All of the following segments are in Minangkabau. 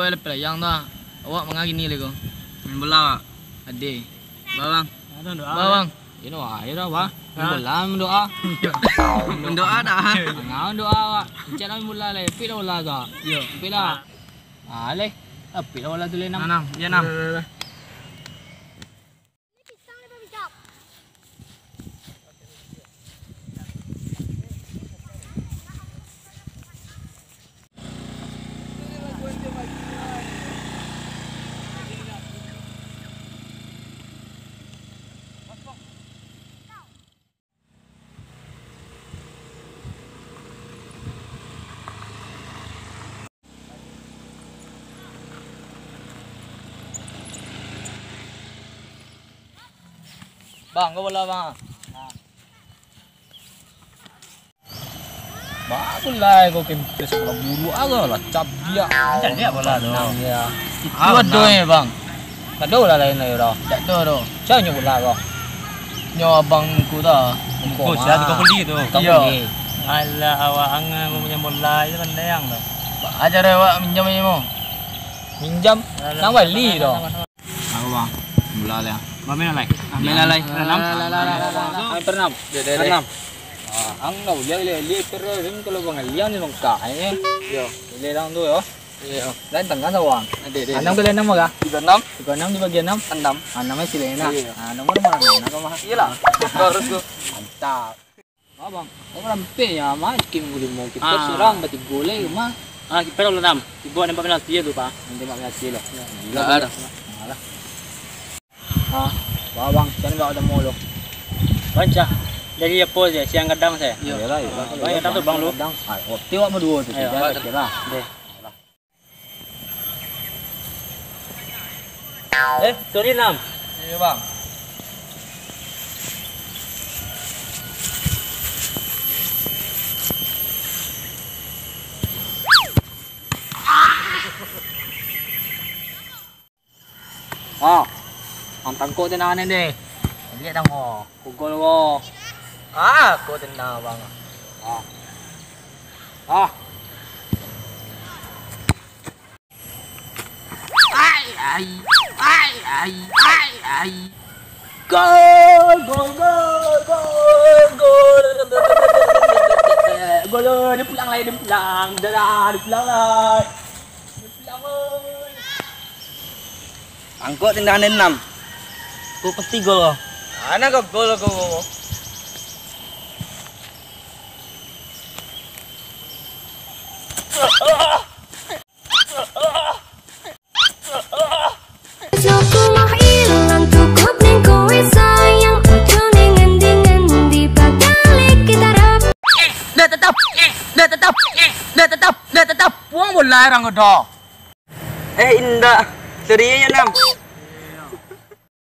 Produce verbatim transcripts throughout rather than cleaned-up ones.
Lepeh layang tu ah. Awak manga kini lai ko? Main bola, Wak. Ade. Bawang. Bawang. Ino ayo dah, Bang. Main bola, main doa. Main doa dah. Manga doa, Wak. Cak lah main bola lai. Pik lah bola tu. Yo. Pik lah. Ah, lai. Pik lah bola tu lai, Nam. Nah, Nam. Ya, Nam. Bang, ko bola, Bang. Bagus lah, ko kempes bola buruak agak lah, cabiak. Cabiak bola tu. Tenang, ya. Itu ado eh, Bang. Tak ado lah lain lai dah. Tak ado doh. Sia nyo bola ko? Nyo abang ko tu. Ko sia tu kau beli tu? Kau beli. Alah, awak angan maminjam bola, itu pandai ang tu. Ba aja awak minjam aja mo. Minjam? Nang bali doh. Aku, Bang. Bola lai. Bang, main lai. Main lai. Anam. Anam. Anam. Ang dah uliah, uliah, uliah, terus kalau Bang Alian ni lengkap, eh. Yo. Uliah lang tu, yo. Iyo. Lain tangah sawang. Ade, ade. Anam kali anam, Bang? Tigo anam. Tigo anam dibagi anam? Anam. Anam aja silek, nah. Iyo. Ah, nomor mana, mana kau mah? Iyolah. Harus tu. Mantap. Wah, Bang. Kau rampik ya, mah. Kim guli mau kita surang batigo lai, mah. Ah, kita kalau anam. Ibu nembak penalti ya tu, Pak. Nembak penalti lah. Gila, ada. Alah. Ah, wah, Bang, sia nembak ada mulu. Bancah. Jadi apo se? Siang gadang se? Iyolah, iyolah. Bang, gadang tu, Bang, lu. Gadang. Ah, oke, wak baduo tu. Ayo, tiga, Bang. Kira. Deh. Eh, sorry, Nam. Iyo, Bang. Ah, ang tangkok tendangan deh. Liek dong ko. Kugol ko. Ah, ko tendang abang. Ah. Ah. Ai, ai, ai, ai, ai, ai. Gol, gol, gol, gol, gol. Gol, dia pulang lai, dia pulang. Dah, dah, dia pulang lai. Dia pulang, oi. Angkok tendangan enam. Ko pasti gol ko. Mana ko gol ko? Suku mah ilang cukup neng kowe sayang. Ojo neng ngendi-ngendi, bagalik kita rap. Dah tetap, dah tetap, dah tetap, dah tetap. Buang bola orang ko doh. Eh, indak. Serius ya, Nam?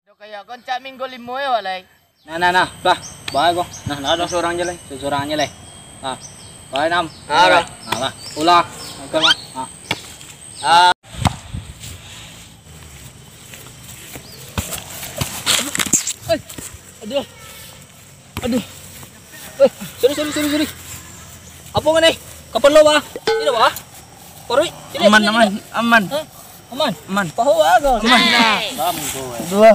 Dok kayak koncak minggu limo ya, Wak, lai. Nah, nah, nah, bah, bah ko. Nah, nah, dah. Surang je lai, surang je lai. Nah, bah, Nam. Ah, bah. Nah, bah. Ulah. Angkat, bah. Nah. Ah. Eh, aduh. Aduh. Eh, sorry, sorry, sorry, sorry. Apo ngana? Kapalo, bah. Ini, bah. Parut. Sini, aman, sini, aman, sini. Aman. Hah? Aman? Aman. Pahu, bah, ko. Aman. Nah. Bam, ko, eh. Dua.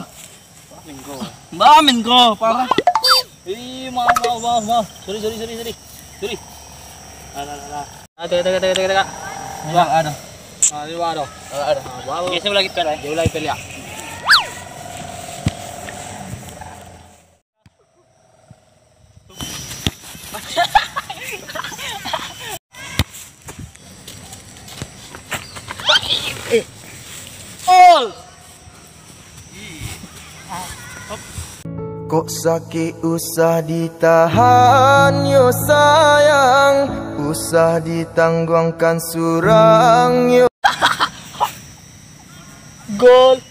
Bam, ko. Bam, ko. Parah. Ih, maaf, maaf, maaf, maaf. Sorry, sorry, sorry, sorry. Sorry. Lah, lah, lah, lah. Ah, tengok, tengok, tengok, tengok, tengok. Wah, ada. Ah, ini wah, ada. Ah, ada. Ah, wah, wah. Okey, saya ulangi sekali, eh. Dia ulangi sekali, ya. Eh. Gol! Kok sakik usah ditahan yo sayang, usah ditangguangkan surang yo. Gol.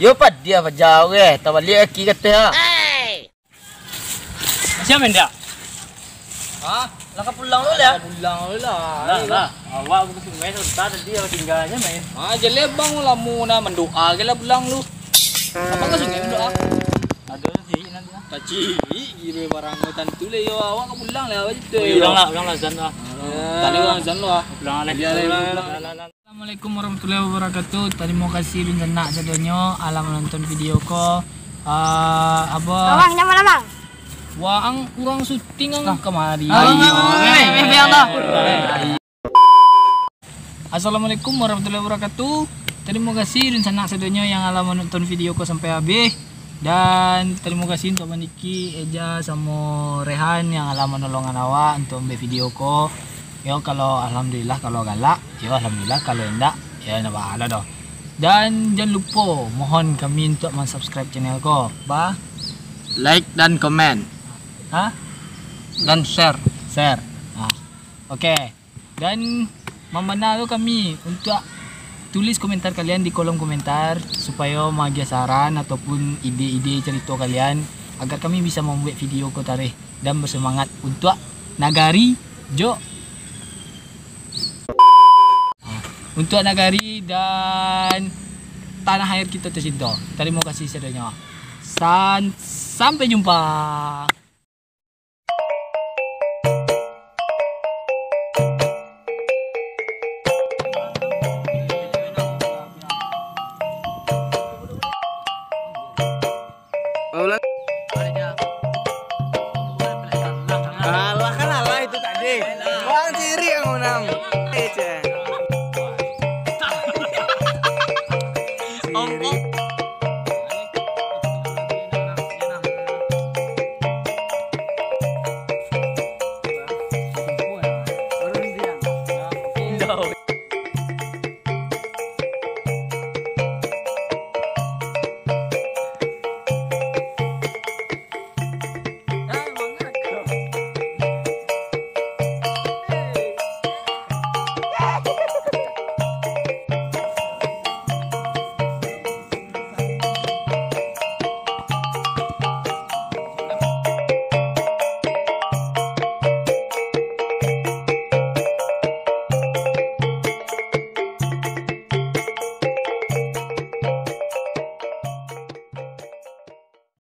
Yo padiah paja ureh, tabaliak kaki kateh ah. Sia main dia? Hah? Lah ka pulang dulu lah. Pulang dulu lah. Lah, lah. Awak ka sungai sabanta tadi, awak tingga aja main. Ah, jaleh bang, lamo nah, mandoa ke lah pulang lu. Abang ka sungai mandoa? Ado ciek nanti lah. Tacik, gilo barang tu tantu lah yo, awak ka pulang lah, awak cerita yo. Pulang lah, pulang lah, azan lah. Tadi urang azan lah. Pulang lah. Lah, lah, lah. Assalamualaikum warahmatullahi wabarakatuh. Tarimo kasih dunsanak sadonyo alah manonton video ko. Ah, apo? Awang, nyaman lah, Bang. Waang urang syuting ang kamari. Abang, abang, abang, abang, abang, abang. Assalamualaikum warahmatullahi wabarakatuh. Tarimo kasih dunsanak sadonyo yang alah manonton video ko sampai habis. Dan tarimo kasih untuk Abang Diki, Eja, samo Rehan yang alah manolongan awak untuk ambiak video ko. Yo, kalau alhamdulillah, kalau galak, yo alhamdulillah, kalau indak, yo indak baa lah doh. Dan jan lupo, mohon kami untuk mansubscribe channel ko. Ba? Like dan komen. Ha? Dan share. Share. Ha. Oke. Dan mambana tu kami untuak tulis komentar kalian di kolom komentar, supayo maagiah saran ataupun ide-ide carito kalian, agar kami bisa mambuek video ko tareh dan bersemangat untuak nagari jo, untuak nagari dan tanah air kito tercinto. Tarimo kasih sadonyo. San-, sampai jumpa. Ulang. Alah, kan alah itu tadi. Bang Ciri yang menang. Eh, ceh. Ciri.